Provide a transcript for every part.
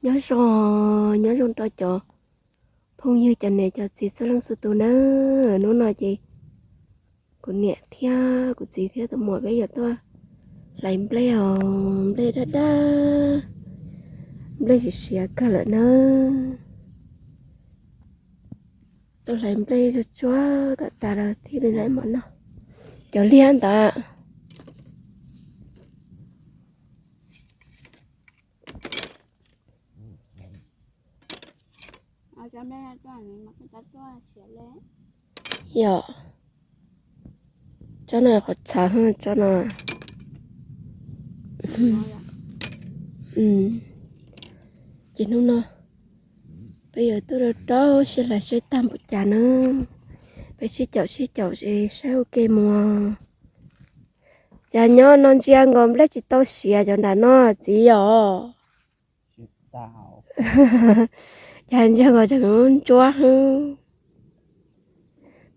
Nyob zoo, nyob zoo rau cov phooj ywg cov niam cov txiv txhua leej txhua tus nawb. Hnub no ces kuv niam thiab kuv txiv thiab tus muam peb yuav tuaj hlais nplej os, nplej daj daj, nplej siav siav kawg lawm nawb. Tuaj hlais nplej tsuag tsuag kom tas lawm thiaj li hlais mov noj. Cov liaj ntawd. Yog, tsob no qhov txhav tsob no. Ces hnub no peb yuav tuaj rau rau seb hlais saib tag npaum cas na. Peb sib caum sib caum saib ua ke mus. Cas nyob no ntsia nkaus nplej tsis tau siav cov nram no txiv os. Cas ntsia nkaus cov ntsuab hwb.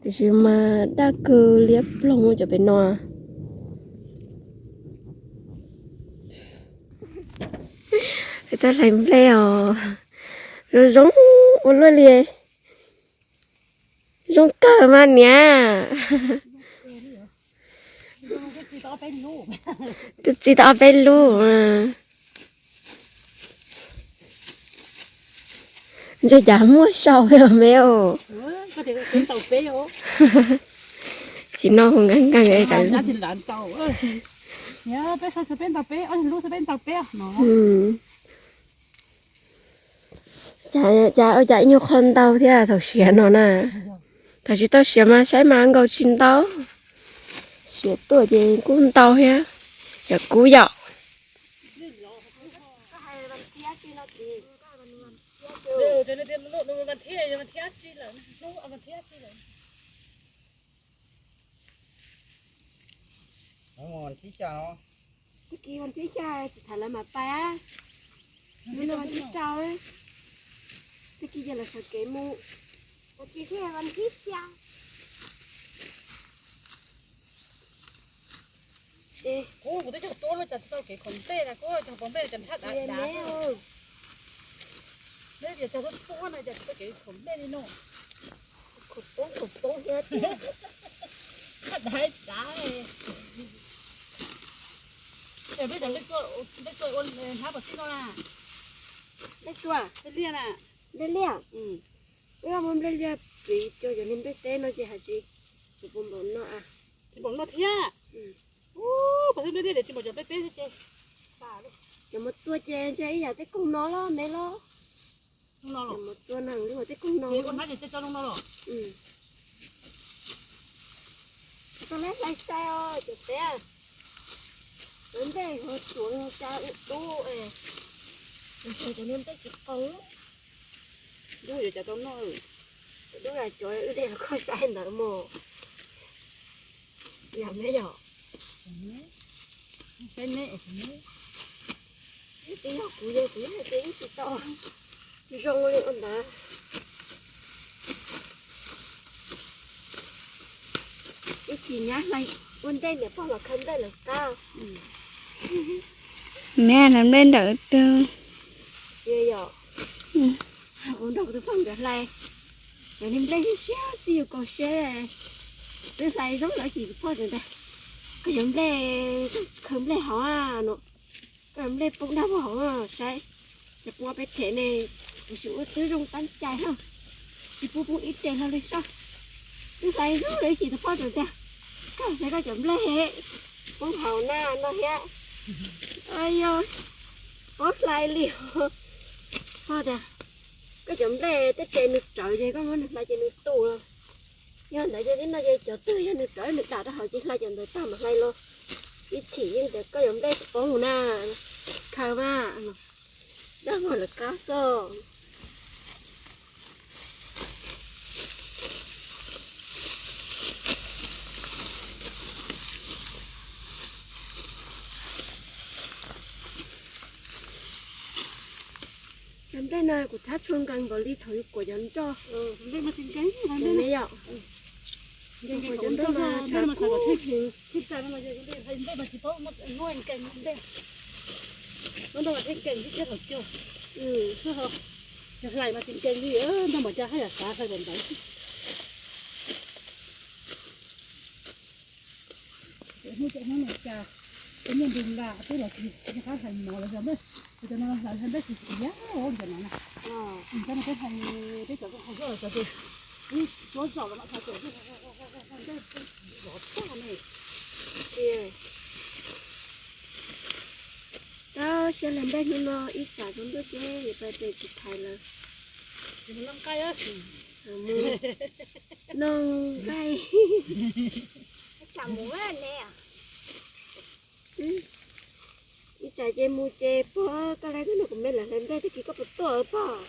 Tiam sis mas daj kawg liab ploog cov pem no. Tuaj hlais nplej os. Zoo zoo ua luaj li. Zoo kawg mas niam. Twb txi tau ob peb lub. Ntshe cas muaj sau me os. Tsis no hu nkees nkees. Cas ua cas ib nyuag qho ntau thiab thaum siav no na. Thaum tsis tau siav mas saib mas nkaus tsis ntau. Siav tuaj ces kuj ntau thiab. Yog kuv yom. Tag kis vas thib xya tsis tham lawv mam pais, hnub no vas thib rau, tag kis ces lawv sawv kev mus. Vas thib xya, vas thib xya. Kuv twb cog tuab lub cas tsis tau kev khaum nplej na, kuv cog pov nplej cas nthab dav dav. Neb tias cog tuab tuab no cas tsis tau kev khaum nplej li no. Khaum poob khaum poob thiab tiag. Nthab dav dav. Peb cov nplej tuaj ua hnab pov xib no na. Nplej tuaj, nplej liaj na. Nplej liaj. Peb muab nplej liaj piv rau cov niag nplej teb no ces hais tias tsis pom npaum no a. Tsis pom no thiab. Pov xib nplej liaj ces tsis pom cov nplej teb thiab ces. Cov mus tua ces ntshe ib yam tej koog no los me los. Cov mus tua neeg li uas tej koog no. Tau lab hlais sai os cov peb. Cov nplej ho tsuav cas wb dub es, cov niag nplej tsis qau. Dub yuav cas tau noj. Dub yam cov wb de los koj saib ntawd mos. Yam me yom. Twb yog kuv, yog kuv yog ces wb tsis tau zoo li ua ntawd. Ib chim nyab hlais ua ntej niam pog los khaws nplej lawm qab. Neb hlais nplej nrawm twg? Yog ua nrog kuv tus poj nkawd hlais, cov niag nplej siab siab txij yus kaus siab. Twb hlais zoo lawm ces kuv poj tseem tias, koj yuav nplej, khaws nplej hauv no, koj yuav nplej poob dab muag hauv saib. Ces kuv ua peb rhev ne, kuv tsis ua twb zoo tab cai hab, tsis pub poob ib re hlo li sab. Twb hlais zoo lawm ces tus poj tseem tias, koj saib koj cov nplej poob hauv na no thiab. Yog, poob hlais li. Poj tias, koj cov nplej tej tes nws rawv ces koj muab nws hlais ces nws tu los. Yog ntawd ces tib no ces cov twg yog nws rawv nws dam rau hauv ces hlais cov ntawd tag mas hlais los. Ib chim yeej tias koj yuav nplej poob na, khaws mas, dab muag lawm qab xwb. Cov nplej no kuv thab tshua nkees npaum li thaum yus kuam cov nroj. Yog, kuam cov nroj mas tshav kub heev. Ntau mas tsis nkees li, cov hlais mas tsis nkees li, ntau mas cas haj yam xav hlais ntawd. Hnub cov hnub no cas tus niag ntus nkas twb los tsis rov qab hlais mov lawm, yog npej, cov no hlais hlais npej tsis siav os, cov no na. Cov no peb hlais, peb cov hlais zoj los cov twg, wb tuav zog los mam hlais, cov npej zov tag ne. Tab sis hlais npej hnub no ib tsam zoo ntuj ces yuav pais pem tsis thaiv lawm. Noj nqaij. Ib tsam ces mus ces pog koj laib tuaj nrog kuv me lawv hlais nplej tag kis koj puas tuaj pog?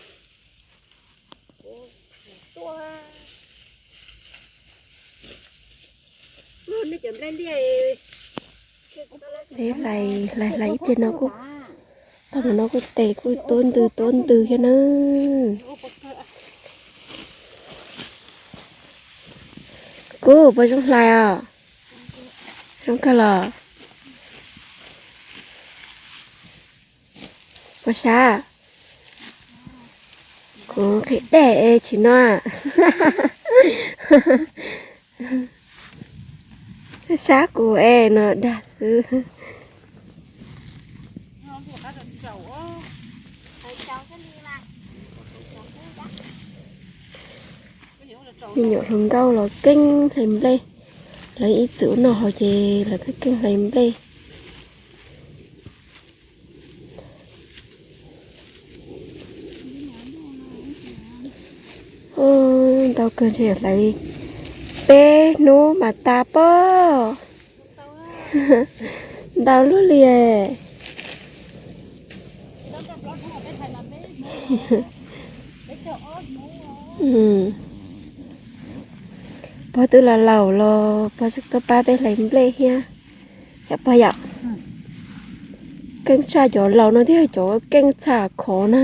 Peb hlais hlais hlais ib pliag no kuj tau, no kuj tes kuj tuab ntws tuab ntws thiab na. Kuv puas zoo hlais os? Zoo kawg los? Puas sab? Kuv nqhis dej es tsis no. Sab kuv es no dag xwb. Me nyuam hluas nkauj los keeb hlais nplej, lawv ib txwm ua noj haus ces lawv pheej keeb hlais nplej. Ntau kawg ntshe hlais li peb hnub mas tas pob. Ntau luaj li. Pog twb laus laus los pog tseem tuaj pab peb hlais nplej thiab. Yom pog yom? Keej tshaj cov laus no thiab cov keej txham khov na.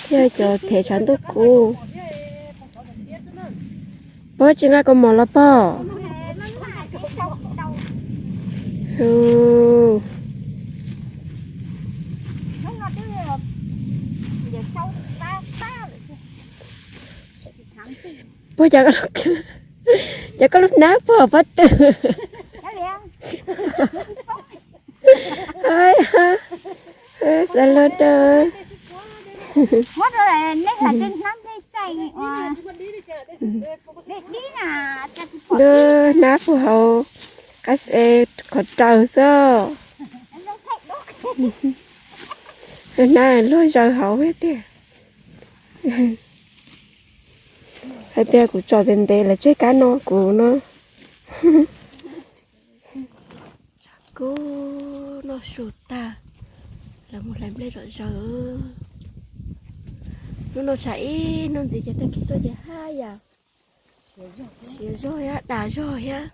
Thiab cov thev tshav ntuj kuv. Pog tsis nqa kaus mom los pog? Pog, cas koj lub hnab puag pob tw? Xav los rau. Lub hnab puag hauv qab se qhov raws xwb. Lub hnab luag zaws hauv tiag. Hais tias kuv tsom ntev ntev lawv tseg kab no kuv no. Tshav kub noj su tag, lawv mus hlais nplej zom zaws. Hnub no tshav ib hnub ntxiv ces tag kis tuaj ces haj yam siav zog thiab dag zog thiab.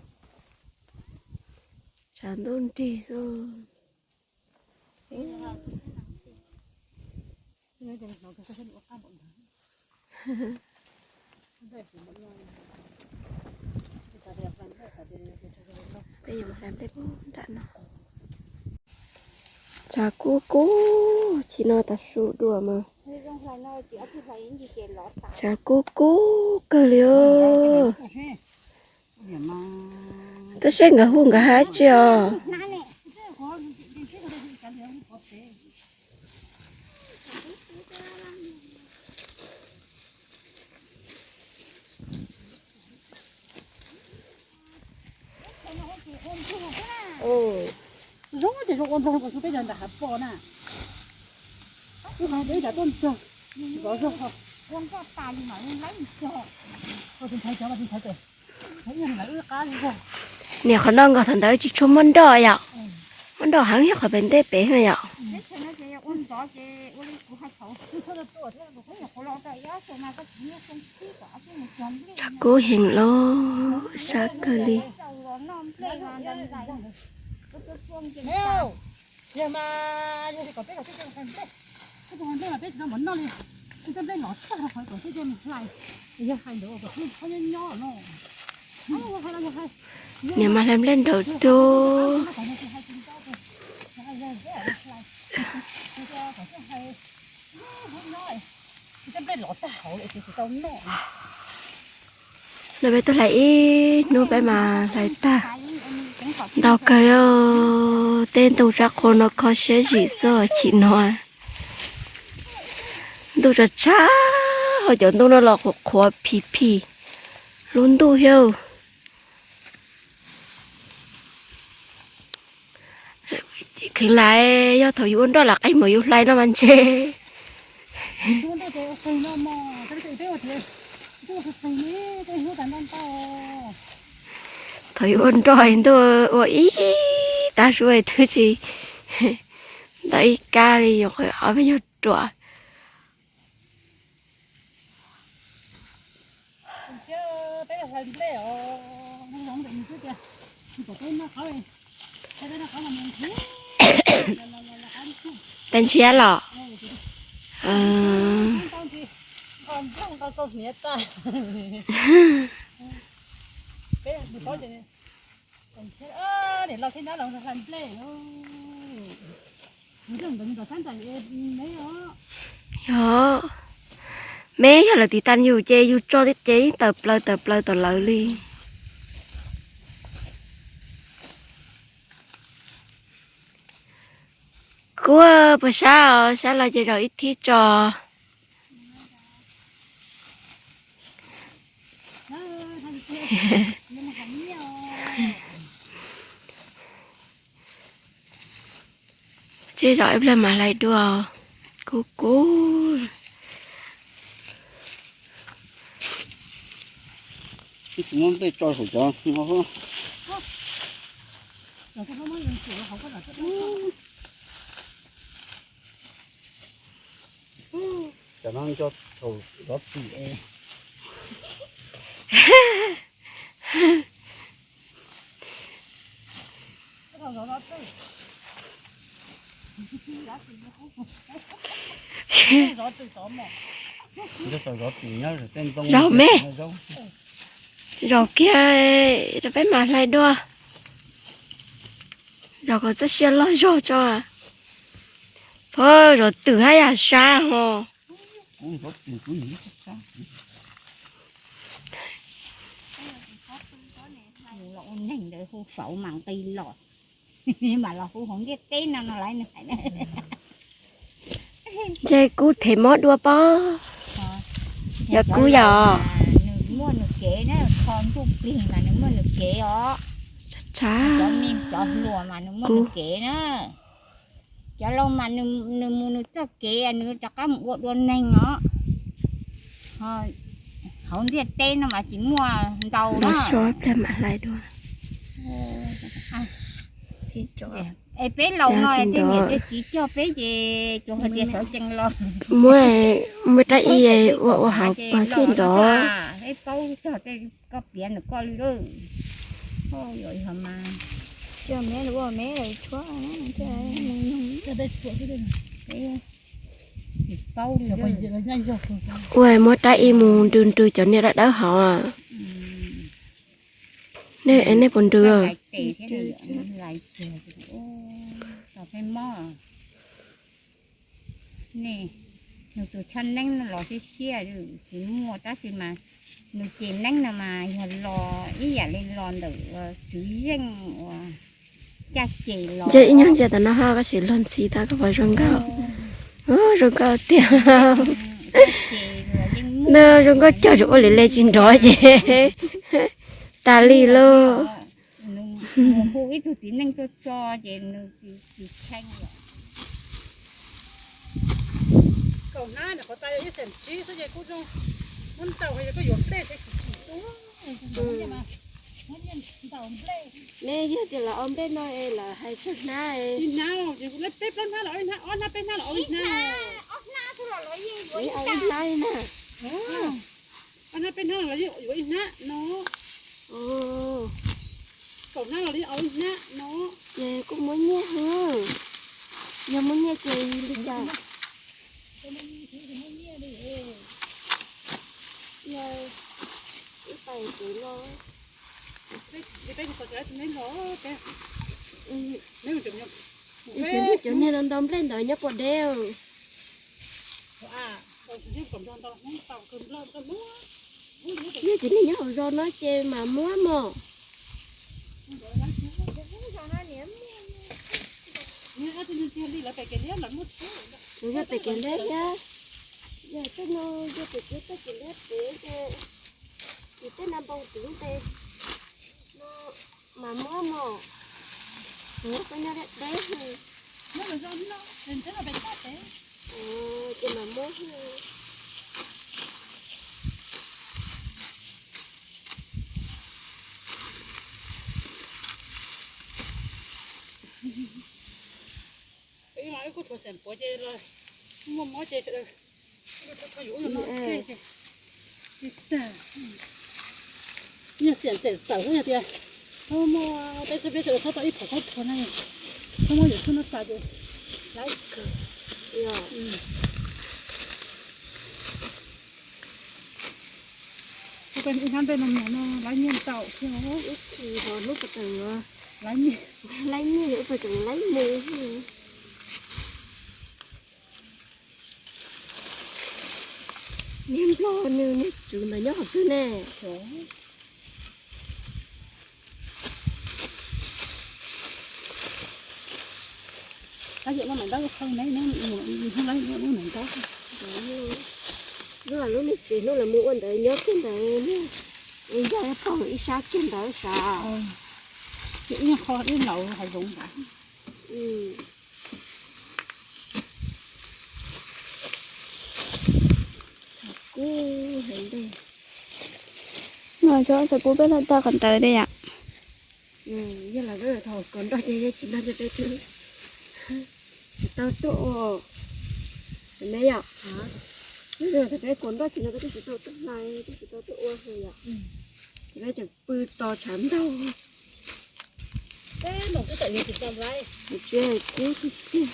Tshav ntuj nrig xwb. Peb yuav mus hlais nplej nram no. Tshav kub kub, tsis no tav su dua mas. Tshav kub kub kawg li os. Twb seb nkawd hu nkawd hais tsi os. Zoo ces zoo ua nplog rau kuv xwb, peb cov nram hav pos na. Wb qhov peb ib tsam tuaj nrog nkawd zog. Niam qhov no nkawd thaum ntawd tsis tshua muaj nroj yom. Muaj nroj heev thiab qhov pem ntej pem na yom. Tshav kub heev los sab kawg li. Niam mas hlais nplej nraum tug. Ntawm peb tuaj hlais ib hnub peb mas hlais tag. Ntau kawg, tej ntuj sab qhua no kho siab zim xwb chim no. Ntuj tsav tsav, ho cov ntuj no los qhuav qhuav phim phim lub ntuj thiab. Kheev lais, yog thaum yus ua nroj lam qe mus yus hlais no mas ntshe. Thaum yus ua nroj ntuj ua ib tag su twb tsis ntau ib kab li, yus qhov ob peb nyuag ruam. Tag ntshiab los. Yog, me yog lawv tiv tas yus ces yus tso ces yeej tawm plaws tawm plaws tom lawv li. Kuv puas sab os, sab los ces zaum ib thib tso. Tsib zaum ib pliag mas hlais dua. Kub kub. Cov no nco thaum zov twm. Zaum me, zaum kiag rau peb mam hlais dua. Zaum kom txoj sia loj zog tso. Phob, zaum twm hab yam sab ho. Hu faus mas nqis los, mam los hu hauv ntiaj teb no no lawv hais. Ntshe kub them mob dua pob. Yog kub yog nws muaj nws kev na, kho ntuj plig mas nws muaj nws kev os. Cov me cov hluas mas nws muaj nws kev na. Cov laus mas nws mus nws txoj kev, nws rov qab mus ua dua neeg os. Hauv ntiaj teb no mas tsis muaj ntau na. Es peb laus no tej niam tej txiv cog peb ces tsuas hais tias sawv tsees los. Muab, muab rab ib ua ua hauv pawg thiaj nrov. Peb paub txog tej koj piav nws koj li lawm. Cog me ua me tshuab. Ua muab rab ib mus nrws nrws cov niag dawb dawb hauv. Nej, nej puas nrws? Nws tus choj neeb no los siab siab, tsis muaj tab sis mas nws ces neeb no mas yog los ib yam li los ntawm tswv yeej uas caj ces los. Ntshe ib nyuag ntsia tam no ho koj sim luag ntxhi tau koj puas zoo nkauj. Zoo nkauj tiag. Zoo nkauj cog tsuas ua li le tsis nrov ces tas li lauj. Hu ib tug txiv neej tuaj tso ces nws tsis tshee lawm. Kaum hnab nws qhov tas yog ib xeem tsib xwb ces kuj zoo, muab ntaus es koj yuav nplej thiaj tsis tsim tu. Ne yog tias lawv ua nplej no es lawv hais tsawg hnab? Ib hnab ces kuv lawv peb plaub hnab los ib hnab, ob hnab peb hnab los ib hnab. Ib hnab li na. Ob hnab peb hnab los yuav ib hnab no. Kaum hnab los li ib hnab no. Ces kuj muaj nyiaj heev. Yog muaj nyiaj ces li cas? Ib tais kuv no. Peb tus qhov tsev tus neb los peb, neb mus tsev. Cov niag ntaus ntaus nplej ntawd nyob puas deb? Yog cov niag nyob hauv zos no ces mas muab mog. Yog pem kev liab thiab, yog tej no yog pem kev, tej kev liab pem ces, ces tej no npau tus ntes no mas muab mog. Koj nyob deb deb, ces mas muab. Kuj thuav xeem puav ces los muaj mob ces sawv daws tau yuav ub yuav no ua ke ces tag. Yog xiam xeem tawm xwb yog tias txhob muaj peb sab peb sawv daws txhob tau ib phaum khaub thuas na, txhob muab yus txhub no tas ces lawv kawg. Ib hnab ntej no mas no lawv nyiaj ntau thiab. Ib txhis ho hnub puas tseem lawv nyiaj, lawv nyiaj ib puas tseem lawv mus. Niag nplog nws niag tswv ntawd nyob qhov twg ne? Tab yam no mas ntab qhov ne, hnub lawv hnub nab ntab. Hnub lub me tsev hnub lawv mus ua ntawd nyob kiag ntawd, ncaj pog ib sab kiag ntawd sav. Ces ib qho ib laus hav zoov ntawd. Kub heev ntag. No txhob pub peb los tag qhov ntawd thiab yom. Yog los thaum kaus nroj ces yeej tsis nrog cov peb twb tsis tau tuaj ua. Me yom, yog thaum peb kaus nroj ces no peb twb tsis tau tuaj hlais, twb tsis tau tuaj ua li yom. Ces peb tseem pw tos tshav ntaug. Peb no twb tawm yus tsis tau hlais. Tsis kub tiag tiag.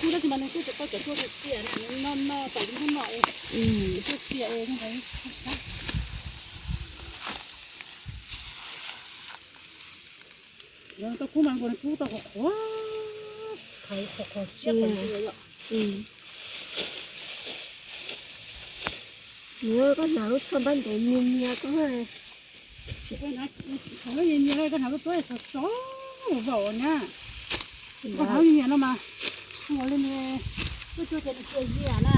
Kub tab sis mas nws kuj tsis tau cov tuaj tiag tiag na, nws no no tawm hnub no es tuaj tiag es. Yog tau kub mas nkaus nws kub tau qhuav qhuav, qhuav qhuav siab qhuav ntws yom. Nws koj hnav lub tshuaj npab ntev nyias nyias koj. Tsis, koj hnav nyias nyias, koj hnav lub tuab sov sov vaum na. Koj hnav nyias no mas ua li nws tuaj cuag ces nws tsis yias na.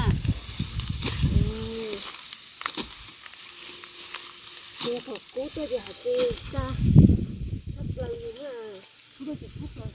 Ces thaum kub tuaj ces hais tias txaj tshaj plaws li na. Kub tuaj ces tshaj plaws.